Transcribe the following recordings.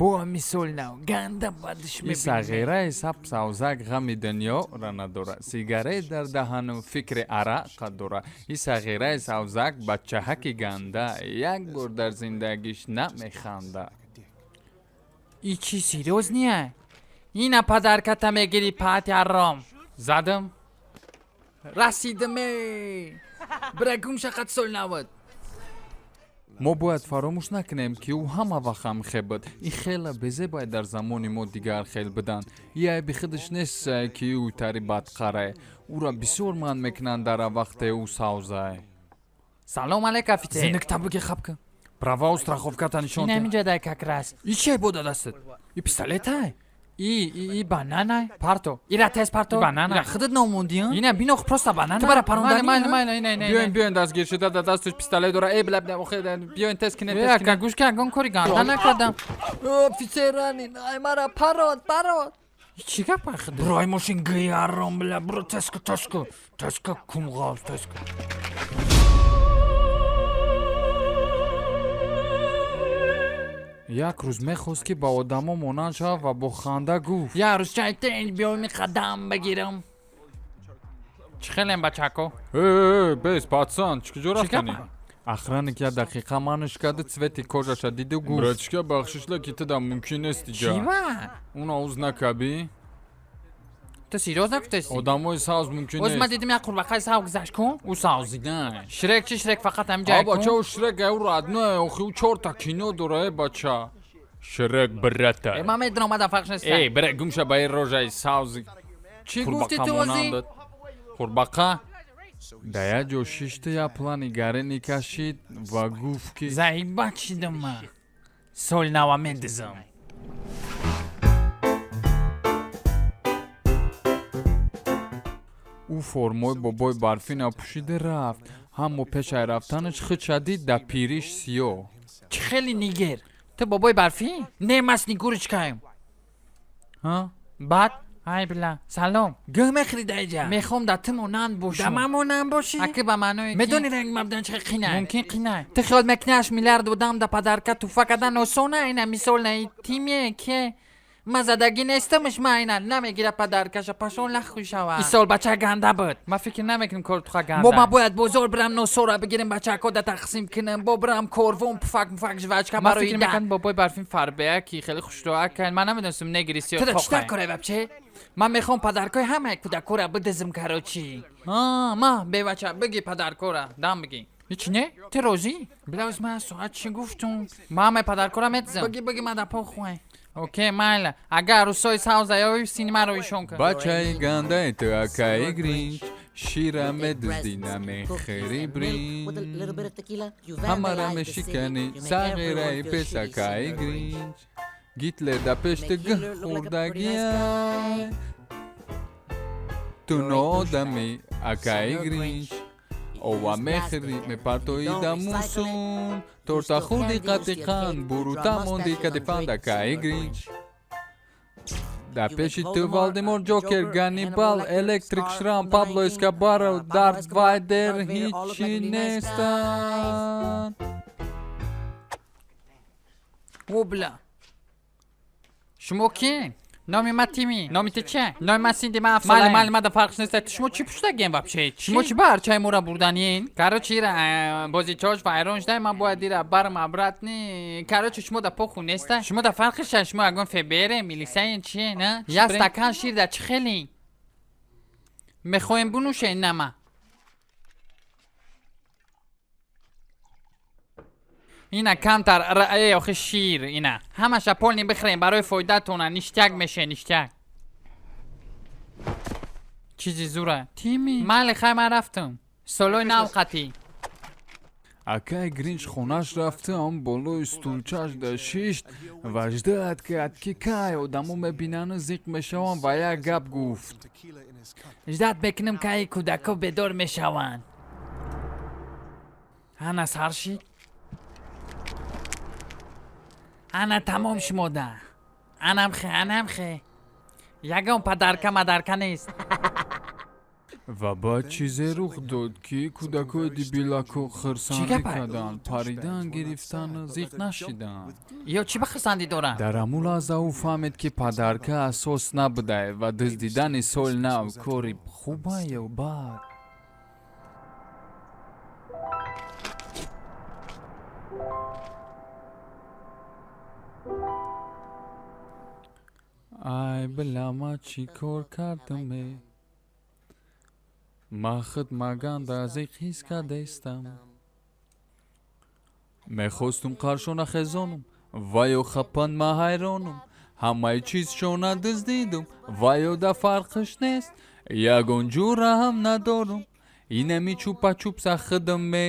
Бо мисол нав ганда бадш И мебинем. сағираи сабсавзак ғами дунёра надора, сигарет дар даҳану фикри арақа дора. И сағираи савзак бачаҳаки ганда, як бор дар зиндагиш намеханда. И чӣ серьёзный? Ина подарката мегири, пати ҳаром. Задам. Расидаме. Бира гум шақат сол навад. Мо бояд фаромӯш накунем, ки ӯ ҳама вақт ҳамхел буд. И хела безебай дар замони мо дигар хел буданд. И айби худаш нест, ки ӯ тари бадқарае. Ӯра бисёр манъ мекунанд дар вақте ӯ савзае. Салом алейк, офитсер. Зинакта биги, хаб кун. Правау страховката нишон Ин де. ҳаминҷа дай как раз. И чӣ бода дастат? И пистолетай? И банана. Парто. Ира тез парто. И банана. Ира худат номонди? Ина бинох, просто банана. Ту бара паронданӣ? Майли, майли, ина, ина. Биёин, биёин, дастгир шуда, дар дасташ пистолет дора. Эй, бла, бла, охе, биёин, тез кине, тез Ака, кине. гӯш ки, ягон кори ганда накардам. Офицер ранен, ай мара парод, парод. Чӣ гап ахд? Брой мошин гияром, бля, бро, теска, теска. Теска кумғал, теска. Як рӯз мехост, ки ба одамо монанд шавад ва бо ханда гуфт: Я рӯзчаи тен биёми қадам бигирам. Чӣ хелем, бачако? Э, бес, пацан, чӣ куҷо Чӣ рафтанӣ? гап? Охранник як дақиқа манаш карду, цвети кожаша диду, гуфт: «Братишка, бахшишла, ки ту да мумкин нест иҷа». Чӣ ва? Уна уз накаби. Ту серьёз нагуфтаси? Одамои савз мумкин Оз ман нест. дидим, як қурбақаи сав гузашт кун. Ӯ савзида. Шрек чи, Шрек фақат ҳаминҷа А, бача, кун. ӯ Шрек, ӯ родной, охи ӯ чорта кино дора, э, бача. Шрек, брата. Э, ман медонам, мада фарқ нест. Эй, бира, гумша ба ин рожаи савзи. Чӣ гуфти ту озӣ? Монанд қурбақа. Дар як ҷо шишта, як плани гарени кашид ва гуфт, ки Заиба чидам ман. Сол нава медизам. Ӯ формои бобои барфина пӯшида рафт, ҳаммо пешаи рафтанаш худша дид дар пириш сиёҳ. Чӣ хели нигер? Ту бобои барфӣ? Не, ман Снегурочкаем. Ҳа? Баъд ай била, салом. Гӯ мехӯри даиҷа? Мехоҳам дар ту монанд Да бошам. ман монанд бошӣ? Аки ба маъное ки Медони, ранг мабдан чӣ қинай? Мумкин қинай. Ту хиёл мекунӣ 8 миллиард одам да подарка туфа кардан осона? Ина мисол на тиме ке ман задагӣ нестамш, ма ина намегира подаркаша, пашон лаху шава. Исол бача ганда буд. Ман фикр намекунам кори туха ганда. Бо ман бояд бозор бирам, носора бигирем, бачако да тақсим кунам, бо бирам корвон, пуфак муфак, жвачка Ман барои фикр да. мекардам, бобои барфин фарбея, ки хеле хушроака. Ман намедонистам негри сиёҳ. Ту да чӣ дар кора вообще? Ман мехоҳам подаркои ҳамаи кӯдакора бидизм, короче. А, ма бевача, биги подаркора, дам биги. Ҳеч не? Ту розӣ? Билавз, ман соат чӣ гуфтум? Ман ҳамаи подаркора медизам. Биги, биги, ман да похуй. Окей, майла. Агар рӯсои савза ёви, синимаро ишон кун. Бачаи гандаи ту, акаи Гринч, шира медуздӣ, намехӯри бринҷ, ҳамара мешиканӣ, сағираи пес, акаи Гринч. Гитлер да пеш ту гӯ хӯрдагиай, ту ноодамӣ, акаи Гринч. Ова мехӯрӣ, мепартоӣ да мусун, торта хӯрди қати қанд, бурута монди кадифанд, акаи Гринч. Дар пеши ту Валдемор, Ҷокер, Ганнибал, Электрик, Шрам, Пабло Эскобар, Дарт Вайдер ҳичи нестанд. О, бля. Шумо кӣ? Номи ман Тими. Номи ту чи? Номи ман Синди, ман Майли, ҳафтсолаем. майли, мада фарқш нест. Шумо чӣ пуштагем вообще? Шумо чӣ ба арчаи моро бурданин? Короче, ира бозичош вайрон шуда, ман бояд ира барм обратно. Короче, шумо да похуй неста. Шумо да фарқиша, Шумо ягон ФБР, милисияен, чие, на? Як стакан шир да чӣ хеле? Мехоҳем бинӯшен нама. Ина камтар э, охи шир ина. Ҳамаша полный бихӯрем барои фоидатона, ништяк меше, ништяк. Чизи зура. Тими. Майли, хай, ман рафтам. Солои нав қатӣ. Акаи Гринч хонаш рафтам, болои стулчаш да шишт ва ждать кард, ки кай одамо мебинану зиқ мешаванд, ва як гап гуфт: Ждать мекунам, кай кӯдако бедор мешаванд. Ана сар шид. Ана тамом шумода. Анам хе, анам хе. Ягон подарка мадарка нест. Ва баъд чизе рух дод, ки кӯдакои дебилако хирсандӣ Чӣ гапай? карданд, паридан гирифтану зиқ нашиданд. Ё чӣ ба хирсандӣ доранд? Дар ҳамун лаҳза ӯ фаҳмид, ки подарка асос набудае ва дуздидани соли нав кори хуба ё бад. Ай била, ма чӣ кор кардаме? Ма худ маганда зиқ ҳис кардестам. Мехостум қаршона хезонум, ва ё хапан, ма ҳайронум. Ҳамаи чизшона дуздидум, ва ё да фарқиш нест. Ягон ҷура ҳам надорум, инами чупа-чупса худам ме.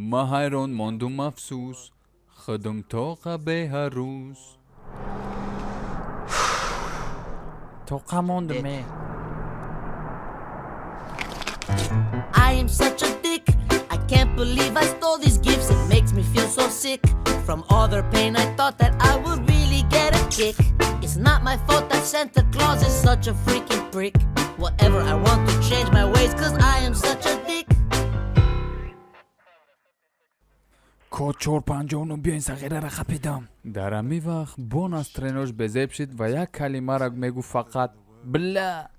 Ма ҳайрон мондум, афсӯс, худум тоқа беҳарӯз. Тоқа мондум е. I am such a dick. I can't believe I stole these gifts. It makes me feel so sick. From all their pain, I thought that I would really get a kick. It's not my fault that Santa Claus is such a freaking prick. Whatever, I want to change my ways, 'cause I am such a dick. Код 459, биёин, сағирара хапидам. Дар ҳамин вақт бо настроение ш безеб шид ва як калимаро мегуфт фақат: бля.